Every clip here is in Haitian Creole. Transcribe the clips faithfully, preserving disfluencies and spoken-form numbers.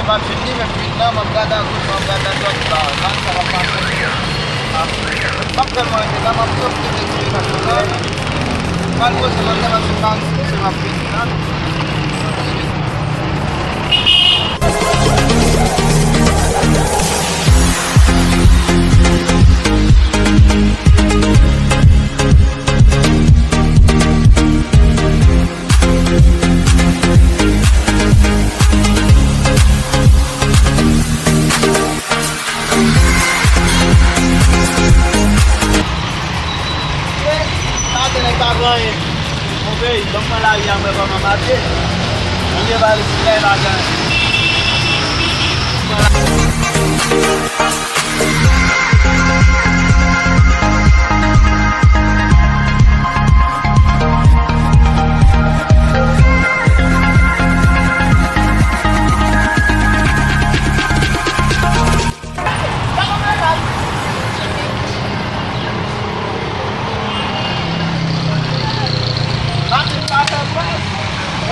M ap jwenn li, men m vin nan, m ap gade agoch, m ap gade adwat, ba, sa, sa va pase. M ap tèlman rete la, m ap pran plis eksperyans la. M al poze mwen nan, m ap vin la. Maten nèg pa pran anyen. Monchè, ban m pran lari a, m wè kòman m ap ye. Monchè, valiz la, e pa gen anyen.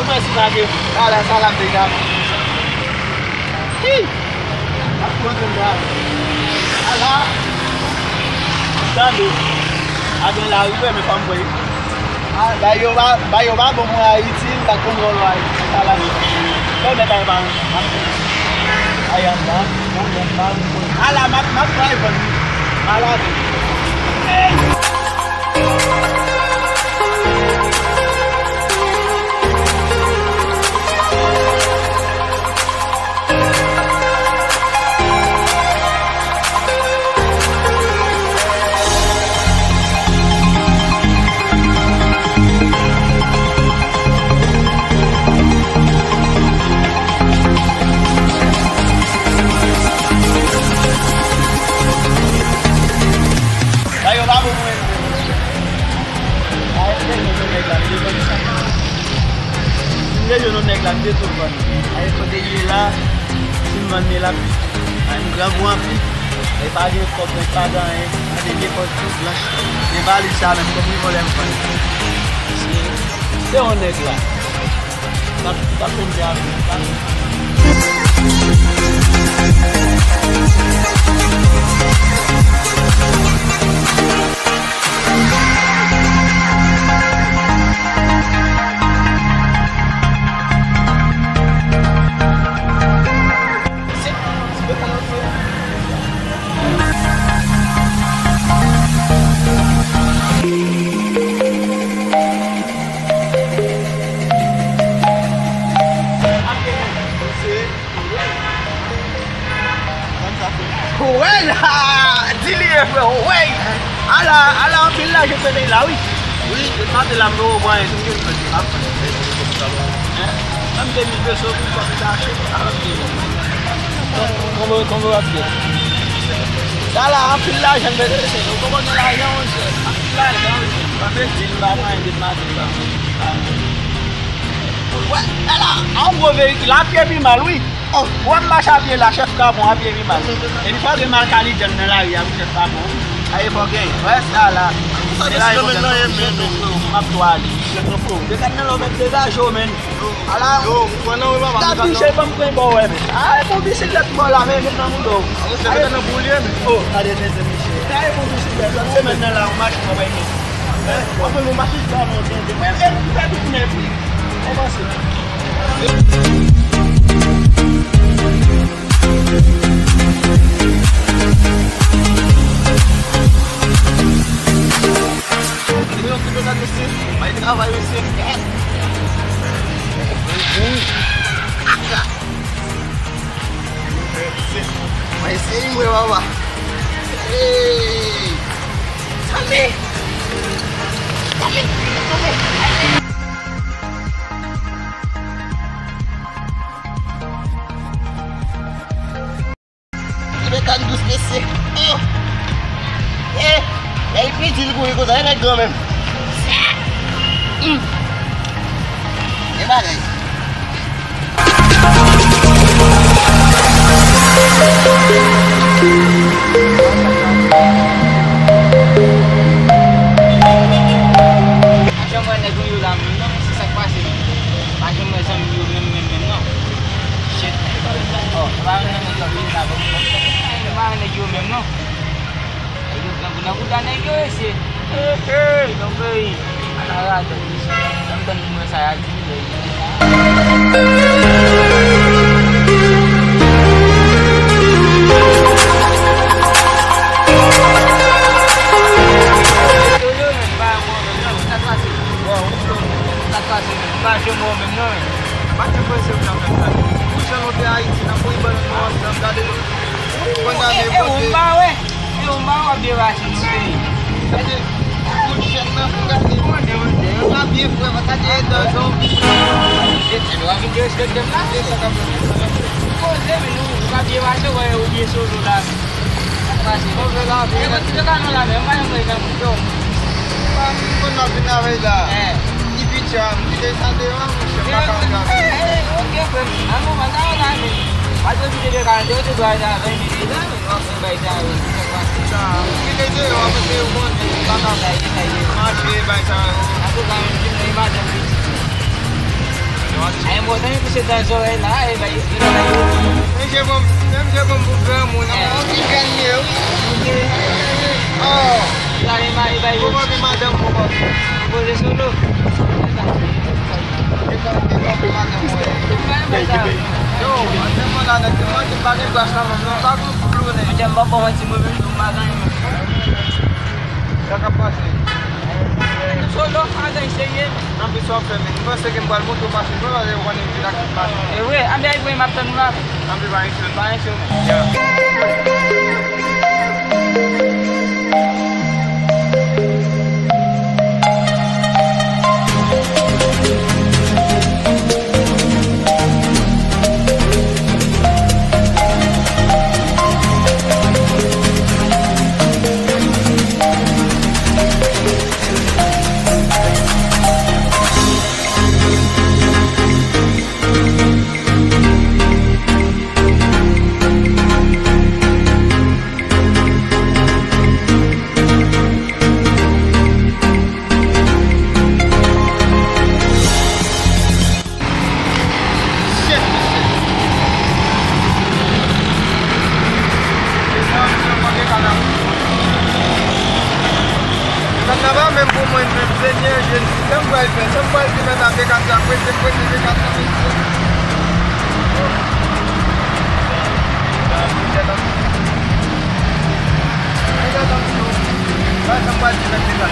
Mwen si pa gen ala sa la deja. Hi! Ap konnen la. Ala. Tande. A gen lari vre, men fò m kwè. Ah, ba yo pa, ba yo pa bon pou Ayiti, m pa konn wòl Ayiti, sa la. Fè mèt ay pa, ay anda, bon, bon, pa, bon. Ala, m ap, m ap bay bon. Malade. Hey! Sa yo pa bon pou mwen. Arete jwenn yon nèg la, m defann sa. Si m te jwenn yon nèg la, m defann. Aye kote l ye la, si m vann li la, ay, m grangou anpil. E pa gen kòb, men pa gen anyen. Gade vye pòch tou blanch. Men valiz sa menm, kòm li vòlè m vann. Se, se yon nèg la. T ap, t ap konn te avè l. Wèy! Ha! Di li ye, frè, wèy! Ala, ala anpil lajan fè peyi la, wi. Wi, e maten la, m gen yon mwayen, tout ke m fè, m ap fè. Hein? Menm de mil peso pou m fè achte. Konbo, konbo ap fè. Sa la, anpil lajan, men se, nou konbo gen lajan, monchè. Anpil lajan, wi. Mwen te di l, m pa mwayen de maten, m pa mwayen. Wè, ala, an gwo veyikil, a pye pi mal, wi. Oh, w ap mache a pye la, chèf Kapon, a pye pi mal. Epi fò gen mal kalite nan lari a, wi, chèf Kapon. Aye, fò gen. Wè, sa la. Se la, e fò gen. M ap tou ale. Desann nan lò, mèt degaje w, men. Ala. Yo, pran nan, wi, papa. Ta touche, ban m pran bò, wè, men. Aye, pou bisiklèt bò la, men, met nan mouda w. Aye, nan boulye, men. Oh, gade, mezanmi, mesye. Aye, pou bisiklèt, lòt semèn nan la, w mache, w ap wè, men. Hein? W ap wè, men, machin sa, non, tande. Mwen, e, m fè tout nèf, wi. Kòmanse. Yo, ki bezwen mesye, bay travay mesye. Mwen eseye mwen, papa. Hey! Tande! Tande! Tande! Ti mekàn dous mesye. Oh! Eh! Lè l piti l kouri konsa, e nèg gran menm. Hmm. E bagay. Pa janm wè nèg ou yo la menm non, se sa k pase. Pa janm wè zanmi yo menm, menm, menm non. Shit. Ò, pa yon nèg yo vin la, bon, bon. Pa yon nèg yo menm, non. Nèg yo grangou nan bouda nèg yo, mesye. Hey, hey, non, peyi. Ala radòt, mesye. Ann tann mwen sa y a di, mesye. Sa k pase? Sa k pase? M pa janm wè w menm non, men. M pa janm panse w t ap fè sa. Pou jan nou te Ayiti, n ap voye bal nou ansanm, gade nou. Kondane, e ou m pa wè. E ou m pa wè w ap devache nou peyi. Gade, kout chèn nan, pou gade. Mande, mande. Pa byen frè, pa ta di edan zonbi. E ti nou a vin derespekte m la. E sa k ap fèt? Poze, men nou, nou pa byen mache, wè, ou byen solo la. Sa k pase? Move lavi. E mwen, ti te ka nou la, men m pa janm wè nan moun yo. Pa m konn ap vin avè la. Eh. Ni pitya, m kite sa deyò, monchè, m pa ka antre avè l. Eh, eh, ok, frè m. An nou, pa ta antre avè l. Pa te kite de ka antre, ou te dwe antre avè l, men deja, men w ap fè bay sa yo, sa k pase? Sa, m kite deyò, paske ou konnen, m pa ka mache, bay sa yo. Antouka, menm si mwen e madanm pitit. Ay, mwen, tankou se dan zòrèy la, e bay, e bay. Mesye bon, mesye bon pou granmoun, an. Yon ti jèn ye, wi. Oh. Ou pa gen madanm, ou pa gen. Poze sou do. E sa, e sa, madanm, wi. Yo, antre mwen la, nèg, mwen, pa gen gras nan men m, non, pa gen flou, nèg. Monchè, m pa bon, mwen, ti mwen, menm, m pa gen. Sa k ap pase? Solo, pa gen serye. Anpil sa w ap fè, men m panse ke m pral montre w mache, mwen pale w konnen ki la ki mache. E vre, anben Ibrahim ap tann ou la, men. Anpil pa gen sou. Pa gen sou. Ya. Shit, shit. Sa, misye, manke kanal. Kanal pa menm pou mwen, menm, Senyè Jezi. Sa m pral fè? Sa m pral di mèt a P K sa? Prese, prese, P K sa, mesye. Sa m pral di mèt P K.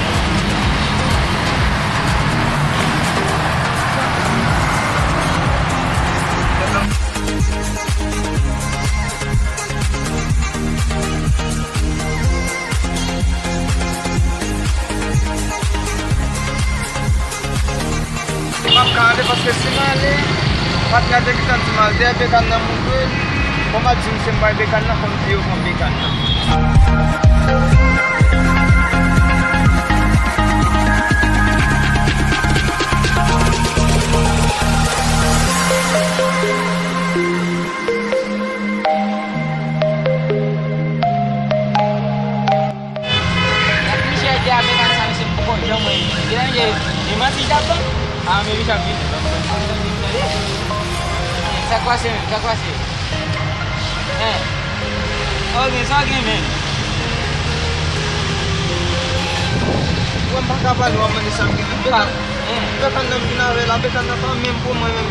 M ap ka ale paske si m ale, patnè a te gentan di m al dèyè bekàn nan moute, fò m al di misye m bay bekàn nan, fò m di yo pran bekàn nan. Misye di a bekàn sa, misye poko janm wè. Genlè misye, e manti li t ap fè. A, men misye ap vini. Sa k pase menm? Sa k pase? Hein? Sa w gen, sa w gen menm? Wè, m pa ka pale, w ap mande sa m gen menm. Bekàn, hein? Bekàn nan m vin avè la, bekàn nan pa menm pou mwen menm.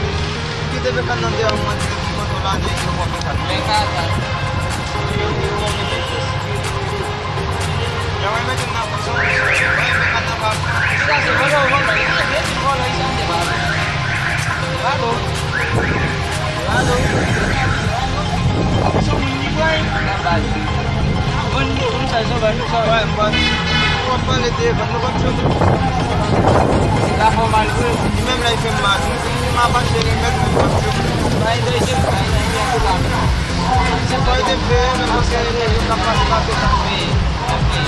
Kite bekàn nan deyò, mwen di pou kote w la, nèg yo pran bekàn. Men ka sa. Yo, yo, yo, yo, yo. Yo, mwen mete m nan prizon. Mwen bekàn nan pa. Ki sa se vòlò, vòlò. Yo, yo, vòlò, sa se pa. Alo. Alo. Alo. Son moun li pran. Nan bal. Bon, nou, nou sa, son bal, nou sa. Wè, m pa. W ap pale de, nou p ap jwenn. Sa fè w mal vre. Li menm la, li fè m mal. M apache li menm, li p ap jwenn. Bay de je, bay de je, an tou ka. Se pa ede m veye, men paske yo ka pase pa tout sa. Wi, wi.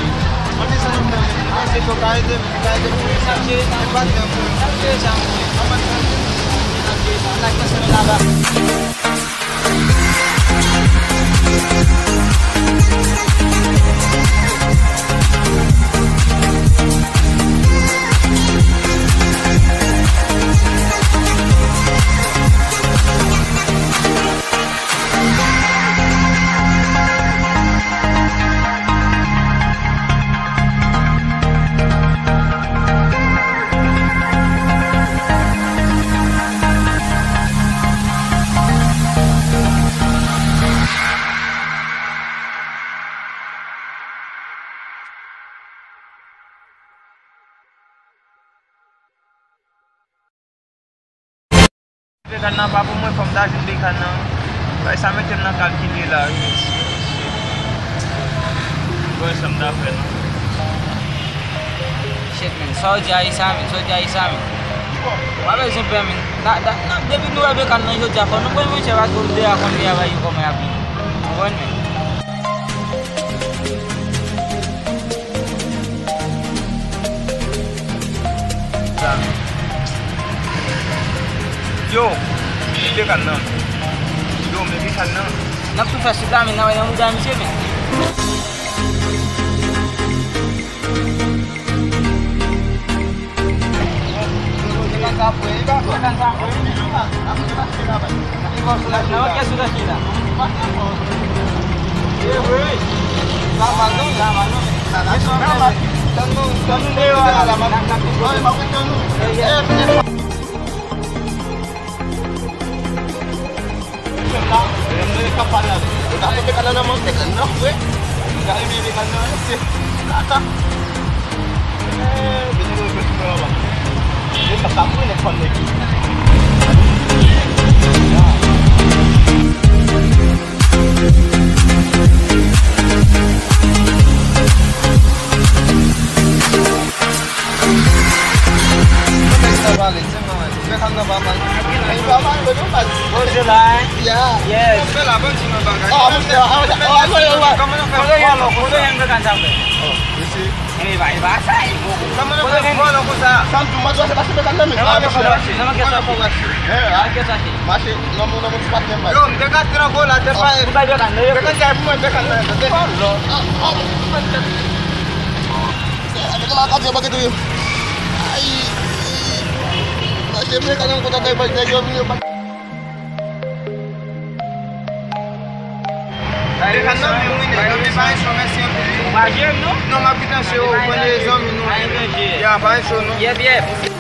Mwen di sa nou fè, men se to ka ede m, ka ede m. Sa m jere, sa m jere. E pa tèm mwen. Sa m jere, sa m jere. Sa m jere, sa m jere. Sa m jere, sa m jere. Bekàn nan pa pou mwen, fò m ta jwenn bekàn nan. Bay sa mete m nan kalkile la, wi, mesye. Bon, sa m ta fè non. Shit, man. Sa w di a ye sa, man? Sa w di a ye sa, man? W ap bezwen pè, man. Na, na, na, depi nou wè bekàn nan jodi a, fò nou pran mwen chè paske m deja konn travay yo kòman y ap ye. Ou konprann, man? Yo, kite bekàn nan. Yo, men bekàn nan. N ap tou fè sou la, men nan wè nan mouda misye, men. Poze la, hein? Yeah. Yes. Kòman nou fè? Kòman nou fè? Kòman nou fè? Kòman nou fè? Kòman nou fè? Kòman nou fè? Kòman nou fè? Sa m di w, mwen, se pa se bekàn nan, men. Kòman nou fè? Kòman nou fè? Mache, nan moun, nan moun, se pa menm bagay. Yo, m te ka trango la, te pa. Ou pa bekàn nan, yo. Bekàn sa e pou mwen, bekàn nan, yo. Te pa lò. Ay, ay, mache, bekàn nan, kontan, nèg yo vini, yo pa. Bekàn nan, men wi, nèg yo, men pa yon cho, mèsi anpil, wi. Ou pa jere m, non? Non, m ap kite an che, ou konn e zanmi nou. Pa gen danje. Ya, pa yon cho, non. Yep, yep.